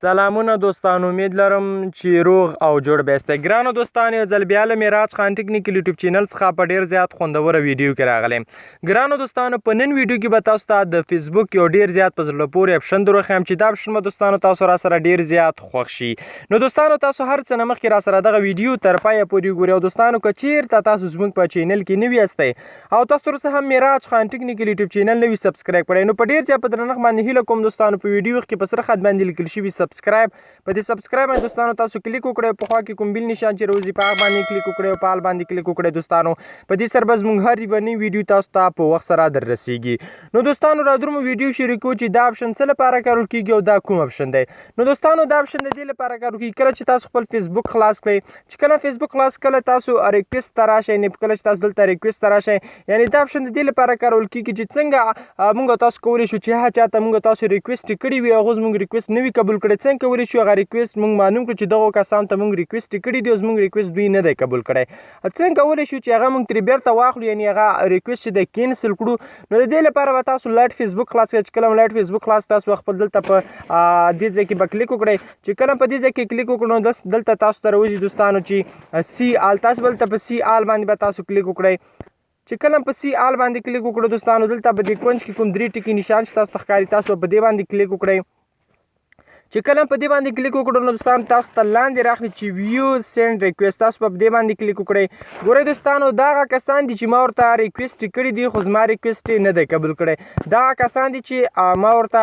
سلامونه دوستانو، امید لرم چې روغ او جوړ به یاست. ګرانو دوستانو، یو ځل بیا له میراج خان ټیکنیکل یوټیوب چینل څخه په ډیر زیات خوندوره ویډیو کې راغلی. ګرانو دوستانو، په نن ویډیو کې به تاسو ته د فیسبوک یو ډیر زیات په زړه پورې اپشن دروښیم چې دا اپشن به دوستانو تاسو را سره ډیر زیات خوښ شي. نو دوستانو، تاسو هر څه نه مخکې را سره دغه ویډیو تر پایه پورې وګورئ. او دوستانو، که چیرته تاسو زموږ په چینل کې نوي یاستئ او تاسو تر اوسه هم میراج خان ټیکنیکل یوټیوب چینل نه وي سبسکرایب کړی، نو په ډیر زیات په درنښت باندې هیله کوم دوستانو، په ویډیو کې په سره خط باندې لیکل شوي سبسکرایب، په دې سبسکرایب باندې دوستانو تاسو کلیک وکړئ. په خوا کې کوم بل نشان چې راوځي، په هغه باندې کلیک وکړئ او په آل باندې کلیک وکړئ. دوستانو، په دې سره به زموږ هر یوه نوې ویډیو تاسو ته په وخت سره در رسیږي. نو دوستانو، رادرومو ویډیو شریکو چې دا اپشن څه لپاره کارول کیږي او دا کوم اپشن دی. نو دوستانو، دا اپشن د دې لپاره کارول کیږي کله چې تاسو خپل فیسبوک خلاص کړئ، چې کله فیسبوک خلاص کله تاسو ریکوست ته راشئ، یعنې کله چې تاسو دلته ریکوست ته راشئ، یعنې دا اپشن د دې لپاره کارول کیږي چې څنګه موږ تاسو کولی شو چې هغه چاته موږ تاسو ریکوست کړی وي، هغه زموږ ریکوست نه وي قبول کړی، څنګه کولی شو هغه ریکوست موږ معلوم کړو چې دغو کسانو ته موږ ریکوست کړی دی او زموږ ریکوست دوی نه دی قبول کړی، څنګه کولی شو چې هغه موږ ترې بیرته واخلو، یعنې هغه ریکوست چې دی کینسل کړو. نو د دې لپاره به تاسو لایټ فیسبوک خلاص کړئ. چې کله لایټ فیسبوک خلاص، تاسو خپل دلته په دې ځای کې به کلیک وکړئ. چې کله په دې ځای کې کلیک وکړو، نو دلته تاسو ته راوځي دوستانو چې سی آل. تاسو دلته په سی آل باندې به تاسو کلیک وکړئ. چې کله په سی آل باندې کلیک وکړو دوستانو، دلته په دې کونج کې کوم درې ټکي نشان چې تاسو ته ښکاري، تاسو په دې باندې کلیک وکړئ. چې کله په دې باندې کلیک وکړو، نو دوستان تاسو ته لاندې راخلي چې ویو سند ریکوست، تاسو په دې باندې کلیک وکړئ. ګورئ دوستانو، دا هغه کسان دي چې ما ورته ریکوست کړی دی خو زما ریکوست نه دی قبول کړی. دا هغه کسان دي چې ما ورته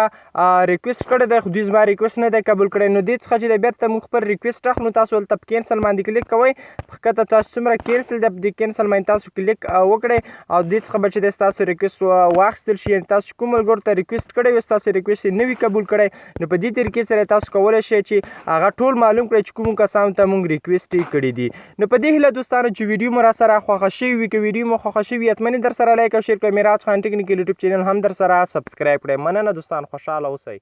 ریکوست کړی دی خو دوی زما ریکوست نه دی قبول کړی. نو دې څخه چې بیرته موږ خپل ریکوست اخلو، تاسو دلته په کینسل باندې کلیک کوئ. ښکته تاسو څومره کینسل دی، په دې کینسل باندې تاسو کلیک وکړئ او دې څخه به چې ستاسو ریکوست واخیستل شي، یعنې تاسو کوم ملګرو ته ریکوست کړی وي، ستاسو ریکوست نه وي قبول کړی. نو په دې طریقې سره تاسو کولی شئ چې هغه ټول معلوم کړئ چې کومو کسانو ته موږ ریکوست کړي دي. نو په دې هیله دوستانو چې ویډیو مو راسره خوښه شوې وي. که ویډیو مو خوښه شوې وي، حتماً در سره لایک او شیر کړئ. میراج خان ټیکنیکل یوټیوب چینل هم در سره سبسکرایب کړئ. مننه دوستان، خوشحاله اوسئ.